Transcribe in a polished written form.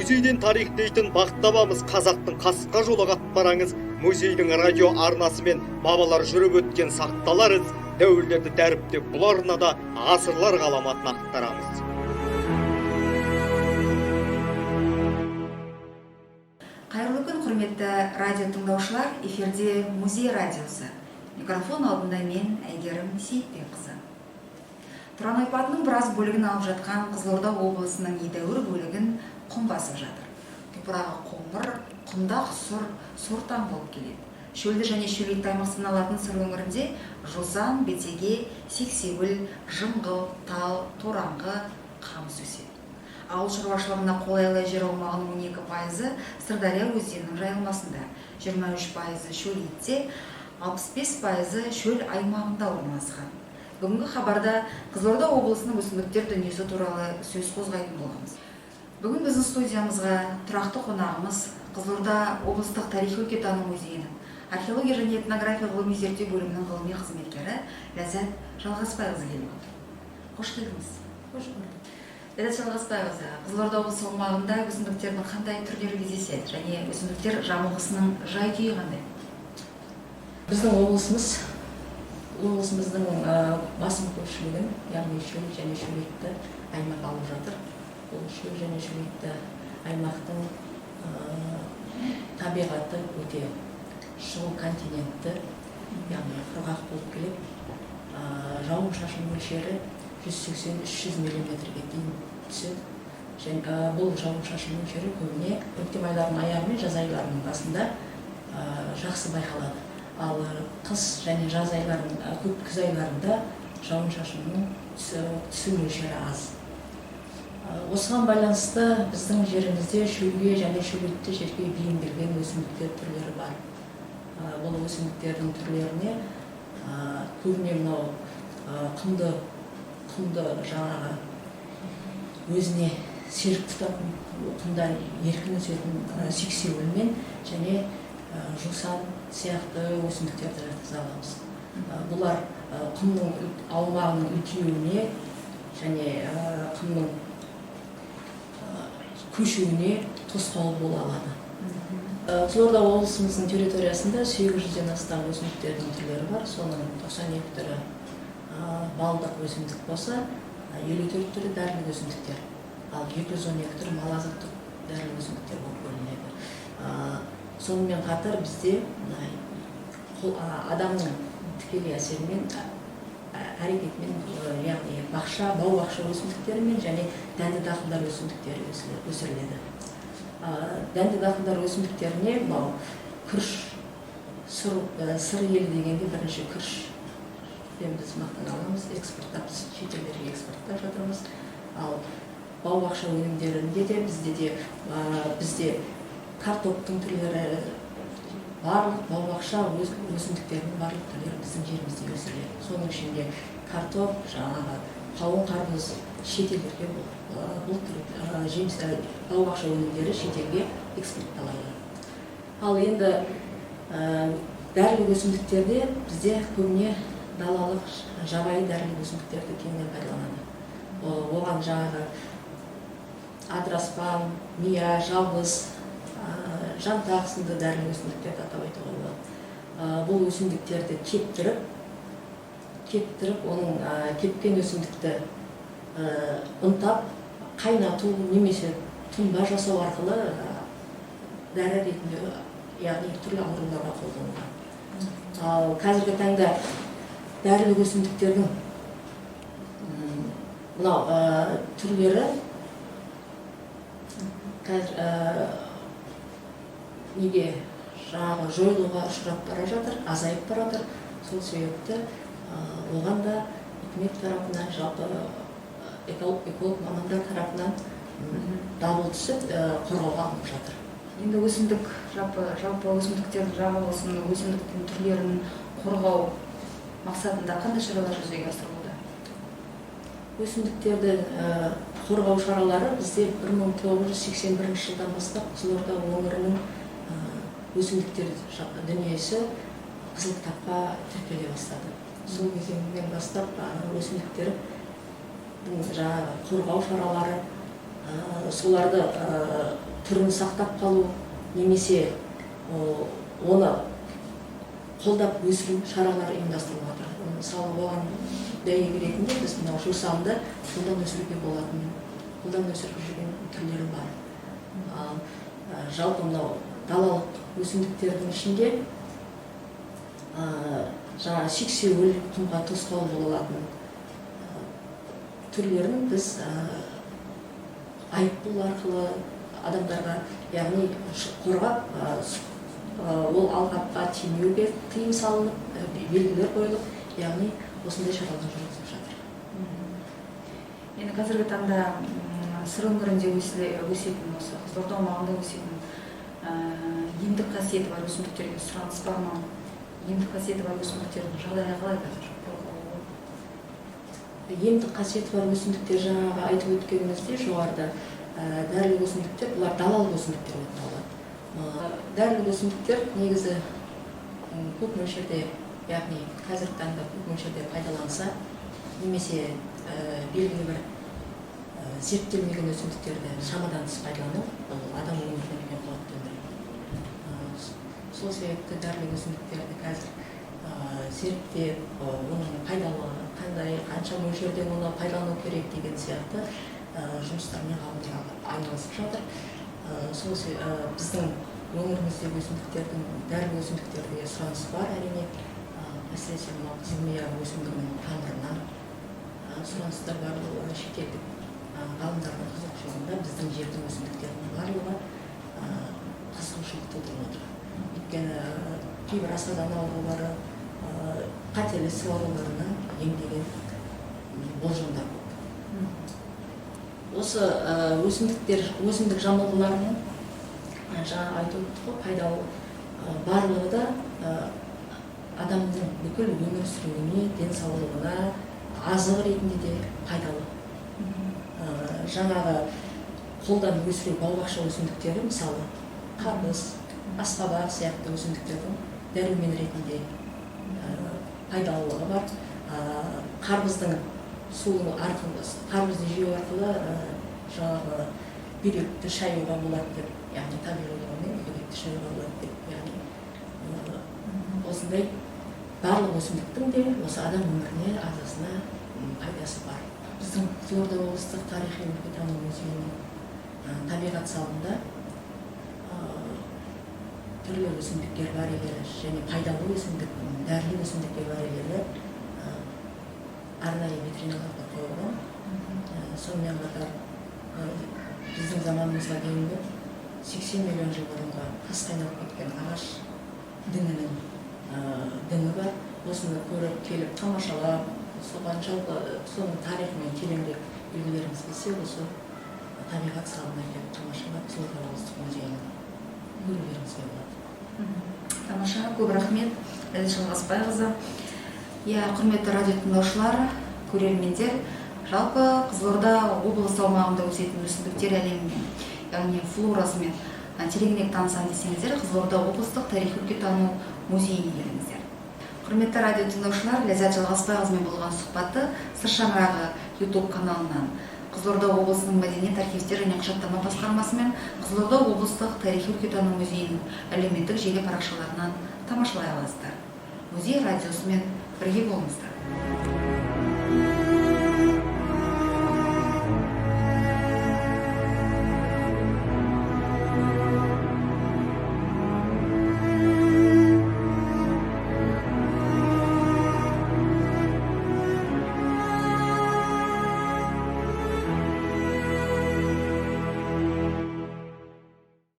Музейден тарих дейтін бақ табамыз, қазақтың қасқа жолы қатпараңыз. Музейдің радио арнасымен бабалар жүріп өткен сақталар із, дәуірлерді дәріптеп бұл арнада ғасырлар ғаламатын ақтарамыз. Қайырлы күн, құрметті радио тыңдаушылар, эфирде Музей радиосы. Микрофон алдында мен, Әйгерім Сейітбекқызы. Тұран ойпатының біраз бөлігін алып жатқан Қызылорда облысының едәуір бөлігін құм басып жатыр. Топырағы қоңыр, құмдақ сұр, сортаң болып келеді. Шөлді және шөлейтті аймақ саналатын Сыр өңірінде жусан, бетеге, сексеуіл, жыңғыл, тал, тораңғы, қамыс өседі. Ауыл шаруашылығына қолайлы жер аумағының 12%-ы Сырдария өзенінің жайылмасында, 23%-ы шөлейтте, 65%-ы шөл аймағында орналасқан. Бүгінгі хабарда Қызылорда облысының өсімдіктер дүниесі туралы сөз қозғайтын боламыз. Бүгін біздің студиямызға тұрақты қонағымыз, Қызылорда облыстық тарихи өлкетану музейінің археология және этнография ғылыми зерттеу бөлімінің ғылыми қызметкері Ләззат Жалғасбайқызы келіп отыр. Қош келдіңіз. Қош көрдік. Ләззат Жалғасбайқызы, Қызылорда облысы аумағында өсімдіктердің қандай түрлері кездеседі және өсімдіктер жамылғысының жай күйі қандай? Біздің облысымыздың басым көпшілігін, яғни шөл және шөлейтті аймақ алып жатыр. Бұл шөл және шөлейтті аймақтың табиғаты өте шұғыл континентті, яғни құрғақ болып келеді. Жауын шашын мөлшері 180-300 миллиметрге дейін түседі. Және бұл жауын шашын мөлшері көбіне көктем айларының аяғы мен жаз айларының басында жақсы байқалады. Ал қыс және жаз айларының, көк күз айларында жауын шашынның түсу мөлшері аз. Осыған байланысты біздің жерімізде шөлге және шөлейтті жерге бейімделген өсімдіктер түрлері бар. Бұл өсімдіктердің түрлеріне көбіне мынау құмды жаңағы өзіне серік тұтатын, құмда еркін өсетін сексеуіл мен және жусан сияқты өсімдіктерді жатқыза аламыз. Бұлар құмның аумағының үлкеюіне және құмның көшуіне тосқауыл бола алады. Қызылорда облысымыздың территориясында 800-ден астам өсімдіктердің түрлері бар. Соның 92 түрі балдық өсімдік болса, 54 түрі дәрілік өсімдіктер. Ал 212 түрі мал азықтық дәрілік өсімдіктер болып бөлінеді. Сонымен қатар бізде адамның тікелей әсерімен, әрекетімен, яғни бақша, бау бақша өсімдіктерімен және дәнді дақылдар өсімдіктері өсіріледі. Дәнді дақылдар өсімдіктеріне мынау күріш, Сыр елі дегенде бірінші күрішпен біз мақтана аламыз, экспорттап, шетелдерге экспорттап жатырмыз. Ал бау бақша өнімдерінде де бізде картоптың түрлері, барлық бау бақша өсімдіктерінің барлық түрлері біздің жерімізде өсіріледі. Соның ішінде картоп, жаңағы қауын, қарбыз шетелдерге бұл жеміс, бау бақша өнімдері шетелге экспортталады. Ал енді дәрілік өсімдіктерде бізде көбіне далалық жабайы дәрілік өсімдіктерді кеңінен пайдаланады. Оған жаңағы адыраспан, мия, жабыс, жантақ сынды дәрілік өсімдіктерді атап айтуға болады. Бұл өсімдіктерді кептіріп, оның кепкен өсімдікті ұнтап, қайнату немесе тұнба жасау арқылы дәрі ретінде, яғни түрлі ауруларға қолданылған. Ал қазіргі таңда дәрілік өсімдіктердің мынау түрлері қазір неге жаңағы жойылуға ұшырап бара жатыр, азайып бара жатыр. Сол себепті оған да үкімет тарапынан, жалпы эколог мамандар тарапынан дабыл түсіп, қорғауға алынып жатыр. Енді өсімдік жалпы өсімдіктердің жамылғысын, өсімдіктің түрлерін қорғау мақсатында қандай шаралар жүзеге асырылуда? Өсімдіктерді қорғау шаралары бізде 1981 жылдан бастап Қызылорда өңірінің өсімдіктер дүниесі Қызыл кітапқа тіркеле бастады. Сол кезеңнен бастап өсімдіктердің жаңағы қорғау шаралары, соларды түрін сақтап қалу немесе оны қолдап өсіру шаралары ұйымдастырылып жатыр. Мысалы, оған дәйек ретінде біз мынау жусанды қолдан өсіруге болатын, қолдан өсіріп жүрген түрлері бар. Ал жалпы мынау далалық өсімдіктердің ішінде жаңағы сексеуіл құмға тосқауыл бола алатын түрлерін біз айыппұл арқылы адамдарға, яғни қорғап, ол алқапқа тимеуге тыйым салынып, белгілер қойылып, яғни осындай шаралар жүргізіліп жатыр. Енді қазіргі таңда Сыр өңірінде өсетін, осы Қызылорда аумағында өсетін емдік қасиеті бар өсімдіктерге сұраныс бар ма? Емдік қасиеті бар өсімдіктердің жағдайы қалай қазір? Емдік қасиеті бар өсімдіктер, жаңағы айтып өткеніміздей жоғарыда, дәрілік өсімдіктер, бұлар далалық өсімдіктер болып табылады. Дәрілік өсімдіктер негізі көп мөлшерде, яғни қазіргі таңда көп мөлшерде пайдаланса, немесе белгілі бір зерттелмеген өсімдіктерді шамадан тыс пайдалану ол адам өміріне үлкен қауіп төндіреді. Сол себепті дәрілік өсімдіктерді қазір зерттеп, оның пайдалы қандай, қанша мөлшерде оны пайдалану керек деген сияқты жұмыстармен ғалымдар айналысып жатыр. Сол біздің өңіріміздегі өсімдіктердің, дәрілік өсімдіктерге сұраныс бар әрине. Әсіресе мынау қызылмия өсімдігінің тамырына сұраныстар бар. Ол шетелдік ғалымдардың қызығушылығында біздің жердің өсімдіктерінің барлығы қызығушылық тудырып отыр. Өйткені кейбір асқазан аурулары, қатерлі ісік ауруларына емдеген болжамдар көп. Осы өсімдіктер, өсімдік жамылғыларының, жаңа айтып өттік қой, пайдалы, барлығы да адамның бүкіл өмір сүруіне, денсаулығына азық ретінде де пайдалы. Жаңағы қолдан өсіру бау-бақша өсімдіктері, мысалы қарбыз, асқабақ сияқты өсімдіктердің дәрумен ретінде пайдалылығы бар. Қарбыздың суы арқылы, қарбызды жеу арқылы жаңағы бүйректі шаюға болады деп, яғни табиғи жолмен бүйректі шаюға болады деп, яғни осындай барлық өсімдіктің де осы адам өміріне, ағзасына пайдасы бар. Біздің Қызылорда облыстық тарихи өлкетану музейінің табиғат залында түрлі өсімдік гербарийлері және пайдалы өсімдік, дәрілі өсімдік гербарийлері арнайы витриналарда қойылған. Сонымен қатар біздің заманымызға дейінгі 80 миллион жыл бұрынғы тасқа айналып кеткен ағаш діңінің діңі бар. Осыны көріп келіп тамашалап, соған жалпы соның тарихымен тереңірек білгілеріңіз келсе, осы табиғат залына келіп тамашалап, Қызылорда облыстық музейінің көрулеріңізге болады. Тамаша, көп рахмет, Ләззат Жалғасбайқызы. Иә, құрметті радио тыңдаушылар, көрермендер, жалпы Қызылорда облысы аумағында өсетін өсімдіктер әлемімен, яғни флорасымен тереңірек танысам десеңіздер, Қызылорда облыстық тарихи өлкетану музейіне келіңіздер. Құрметті радио тыңдаушылар, Ләззат Жалғасбайқызымен болған сұхбатты Сыр шаңырағы YouTube каналынан, Қызылорда облысының мәдениет, архивтер және құжаттама басқармасы мен Қызылорда облыстық тарихи өлкетану музейінің әлеуметтік желі парақшаларынан тамашалай аласыздар. Музей радиосымен бірге болыңыздар.